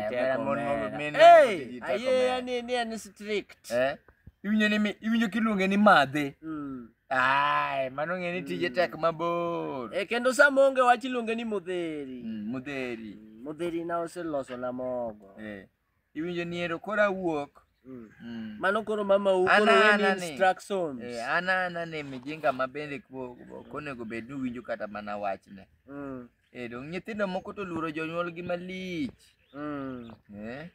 Omera mon mogo Omera. mine Hey, mogo tijgi tek ayie omera. ni en strict. Eh? Iwinjo ni iwinjo kiluonge ni madhe. Ai, mano ng'e ni tije tek mabor. E, kendo sama onge wach iluonge ni modheri. Modheri. Modheri na oseloso na mogo. Eh. Iwinjo ni ero koro awuok. Mano koro mama u Ana koro weni ana ni. instructions. Eh, ana ana ni mijinga ma bende ok onego bed ni uwinjo kata mana wachne. Eh, dong nyithindo moko to luoro jonyuolgi malich. Eh?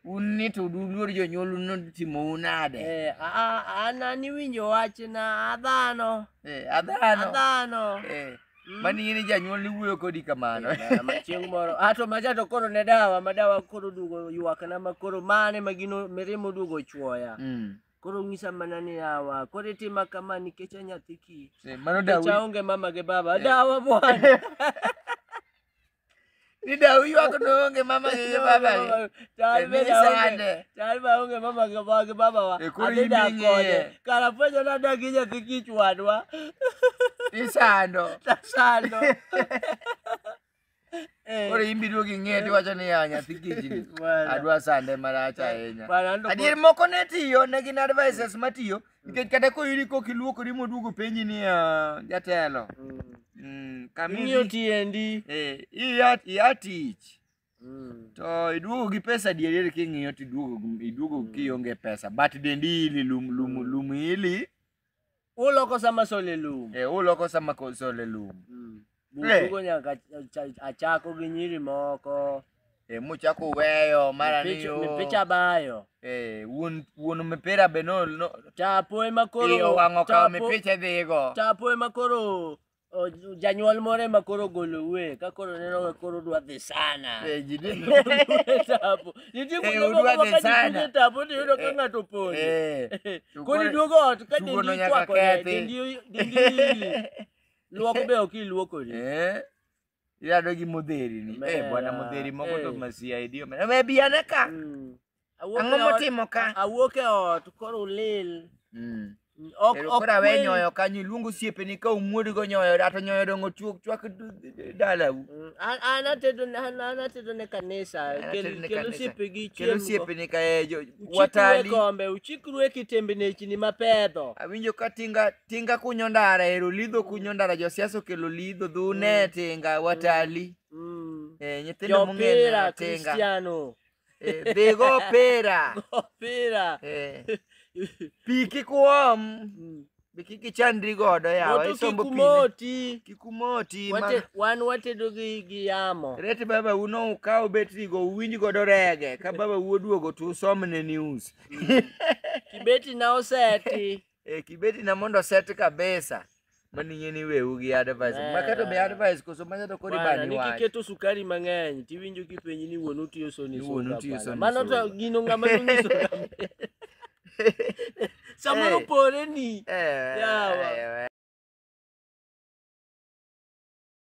Un ni to uluor jonyuolu notimou nade? Eh, an an iwinjo wachna adhano. Eh, adhano. Adhano. Eh, mani in janyuol ni wuoyo kodi kamano. Ma chieng' moro ato macha to koro ne dawa ma dawa koro duogo ywakna ma koro mane ma gino mirima oduogo chwoya. Koro ng'isa mana ni yawa koro itima kama nikech a nyathi kich. Eh, mano Nikech dawu aonge mama gi baba. Dawa bwana. Ni dawu ywak noonge mama gi baba gi. Chal Eh, be ni aonge. sande. Chal be aonge mama gi baba gi baba wa. Eh, koro Adhi dak in ing'iye. kode. Kara fwenyo nadak gi nyathi kich wadwa. Isando. Tasando. Eh. Koro in biduogo ing'iye tiwacho ni ya nyathi kich ni. Bwana. Adwa sande marach ahinya. Bwana, an to Adier moko ne tiyo, ne gin advices matiyo. Nikech kata koyudi kok iluokori moduogo penji ni "Ah, jatelo. Kama Ing'iyo idhi- tiendi. Eh, iya tich. To iduogo gi pesa dier king'iyo to iduogo kionge pesa. But dendi ili lum lum lum ili. Uloko sama sole lum. Eh, uloko sama sole lum. Eh. Butugo nyaka achako gi nyiri moko. Eh, muchako weyo mara ni yo. Mipicha bayo. Eh, wuon mipira be no Tapo ema koro iye owang' okawo tapo- mipiche dhigo. Tapo ema koro janyuol moro ema koro golo we ka koro neno ka koro dwa dhi sana. Eh, ji dhi- Tapo. Nitie Eh, kuonde moko udwa ma dhi ka ji sana. tugo tapo to iyudo ka Eh, ng'ato opondo. Eh, to Koro koro- iduogo ot ka tugono dendi nyaka ichwakore, kethi. dendi ili. Luok be ok iluokori. Eh, irado gi modheri ni. Eh, bwana modheri moko to Eh. ma CID omera. We bi ane ka. Awuok Ang'o e ot- motimo ka? Awuok e ot koro ulil. Ok Ero ok koro awe kwel. nyoyo kanyo iluongo osiepeni ka umuodgo nyoyo to nyoyo dong' ochuok chwak dalau. An atedo ne an atedo ne kanisa. An Kel atedo ne kel kanisa. osiepegi Kel chiemgo. osiepeni ka e Uchikru e watali. kombe, uchikru e kitembnechni mapedho. Awinjo ka tinga tinga kunyo ndara ero lidho kunyo ndara josiasa okelo lidho dhune tinga watali. Eh, nyithindo mong'e Jopira neno tinga. Cristiano. Eh, dhigo opira. Opira. Eh, pi kik uom. Be kik ichandri godo yawa Moto isombo kik pi ne. umoti. Kik umoti ma. Wan watedo gi yamo. Ret baba uno ukaw betri go uwinj godo rege ka baba u oduogo to usomne news. Kibeti na oseti. Eh, kibeti na mondo set kabisa. Mani ing'e ni wewu gi advice. Maka to be advice koso macha to koro Bwana, ibani ni wach. kiketo sukari mang'eny tiwinjo kipenji ni wuonu tiyo soni Ni wuonu suga tiyo bwana. soni Mano to suga. gino ng'ama nonyiso ng'ama. Samoro Eh. pore ni. Eh, Yawa. eh,